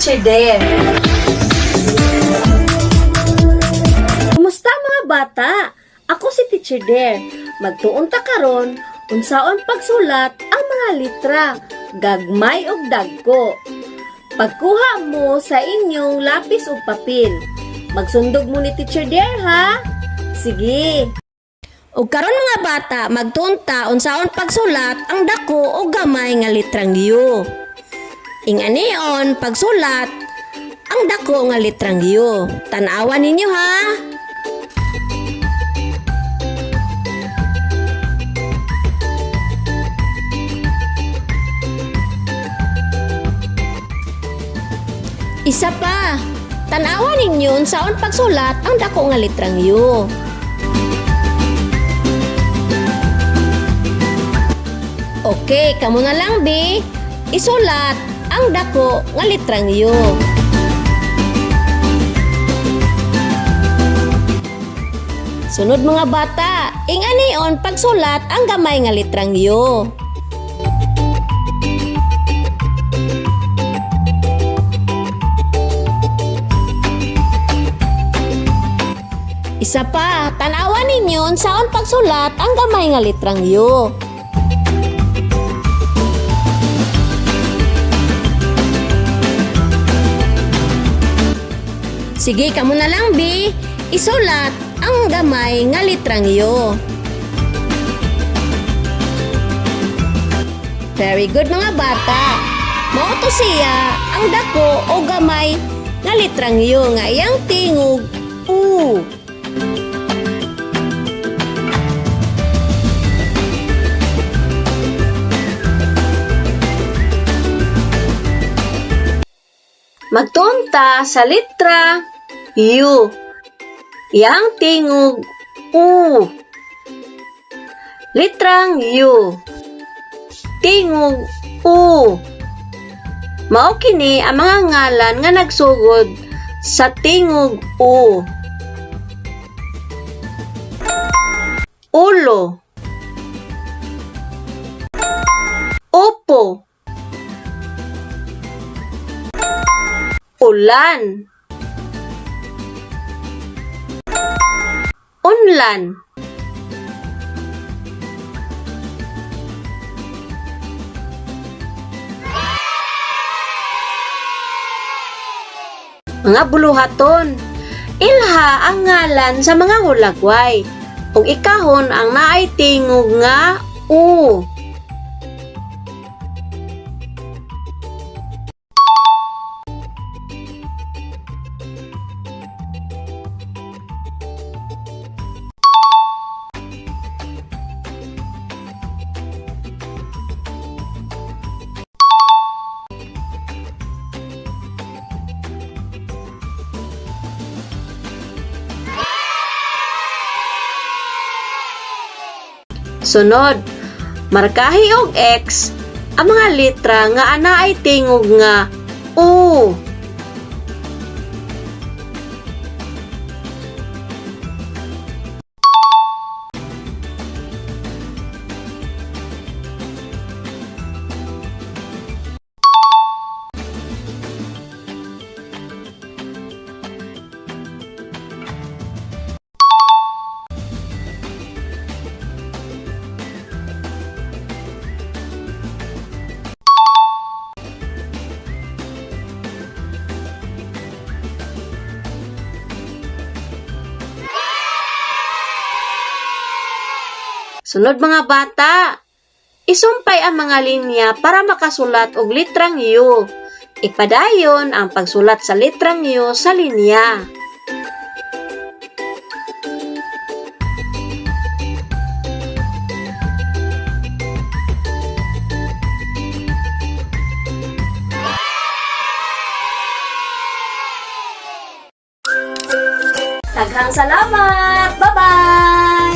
Teacher Dare. Kumusta, mga bata? Ako si Teacher Dare. Magtuon ta karon unsaon pagsulat ang mga litra, gagmay ug dagko. Pagkuha mo sa inyong lapis ug papel. Magsundog mo ni Teacher Dare, ha? Sige. Ug karon, mga bata, magtuon ta unsaon pagsulat ang dako o gamay nga litrang U. Inganion pagsulat ang dako nga litrang U. Tan-awan ninyo, ha. Isa pa, tan-awan ninyo unsaon pagsulat ang dako nga litrang U. Okay, kamo na lang, B. Isulat ang dako nga litrang U. Sunod, mga bata, inganion pagsulat ang gamay nga litrang U. Isa pa, tanawan ninyo unsaon pagsulat ang gamay nga litrang U. Sige, kamo na lang, B. Isulat ang gamay nga litrang U. Very good, mga bata. Mao to siya ang dako o gamay nga litrang U nga iyang tingog U. Magtuon ta sa litra U. Yang tingog U. Litrang U. Tingog U. Mao kini ang mga ngalan nga nagsugod sa tingog U. Ulo. Upo. Ulan. Unlan. Mga buluhaton. Ilha ang ngalan sa mga hulagway ug ikahon ang naay tingog nga U. Sunod, markahi og X ang mga litra nga anaay tingog nga U. Sunod, mga bata, isumpay ang mga linya para makasulat og litrang U. Ipadayon ang pagsulat sa litrang U sa linya. Daghang salamat! Bye-bye!